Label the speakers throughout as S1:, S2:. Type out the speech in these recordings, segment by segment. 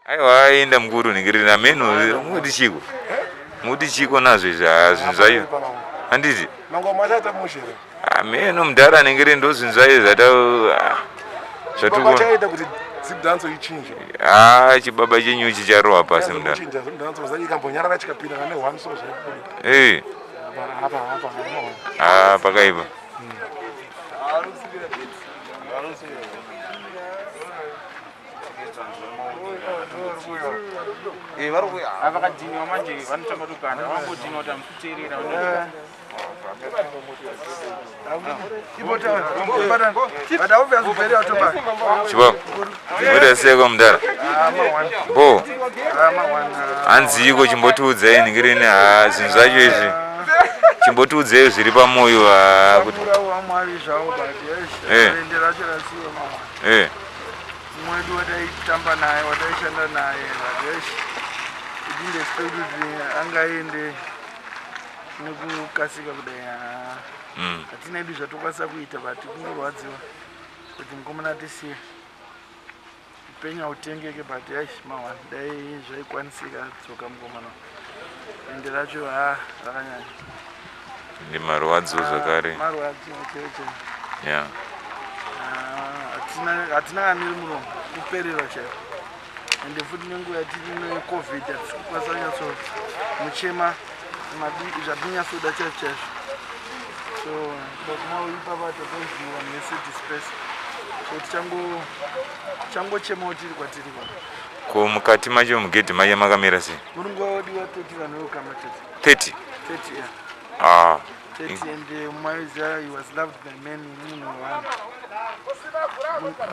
S1: Aiwa, aenda mukuru ningirira hameno. Muti chiko, muti chiko nazvo izvi? Ha, zvinhu zvacho handiti
S2: Mangoma achaita mushe here?
S1: Hameno mudhara, ningiri ndo zvinhu zvacho zvata
S2: Chibaba
S1: zvatuko.
S2: Chaita kuti Zimdancehall ichinje.
S1: Ha, chibaba chenyuchi charohwa pasi mudhara.
S2: Kuchinja Zimdancehall ikambonyarara chikapinda kane one so zvaibuda. Apa apa apa.
S1: Ha, pakaipa.
S3: Vakadhiniwa manje, vanotanga kutokanda vangodhiniwa kuti hamusi kuteerera.
S1: Chibaba, muda seko mudhara bo hanziiko? Chimbotiudzai ningirini. Ha, zvinhu zvacho izvi, chimbotiudzai zviri pamwoyo. Ha, kuti
S4: Wamwari zvavo, but ende racho rasiwa mamwe mumwe wedu wataitamba naye, wataishanda naye, but eish, we didn't expect kuti angaende nekukasika kudai. Ah, hatina edu zvatokwanisa kuita, but kungorwadziwa kuti mukomana atisiye. Upenyu hautengeke, but aish, mawan dai zvaikwanisika dzoka mukomana. Ende racho ha, rakanyanya.
S1: Ndi marwadzo zvakare.
S4: Marwadzo chaiwo chaiwo. Ah, hatina kaniri muromo, kupererwa chaiko. Ende futi nenguva yatiri neCovid, hatisi kukwanisa kunyatso muchema zvatinonyatsoda chaizvo chaizvo. So ipapa tatonzi vanhu vese disperse, so tichangochemawo tiri kwatiri kwa.
S1: Ko mukati macho, mugedhi macho makamira sei?
S4: Murungu wadiwa 30 vanhu veukama, 30.
S1: 30?
S4: 30, yeah.
S1: Ah.
S4: 30, and maiziva, he was loved by many, munhu wevanhu.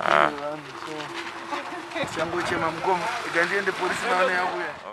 S1: Ah.
S4: Munhu wevanhu, so tichangochema mukoma. Ikandiende polisi naone yakuya.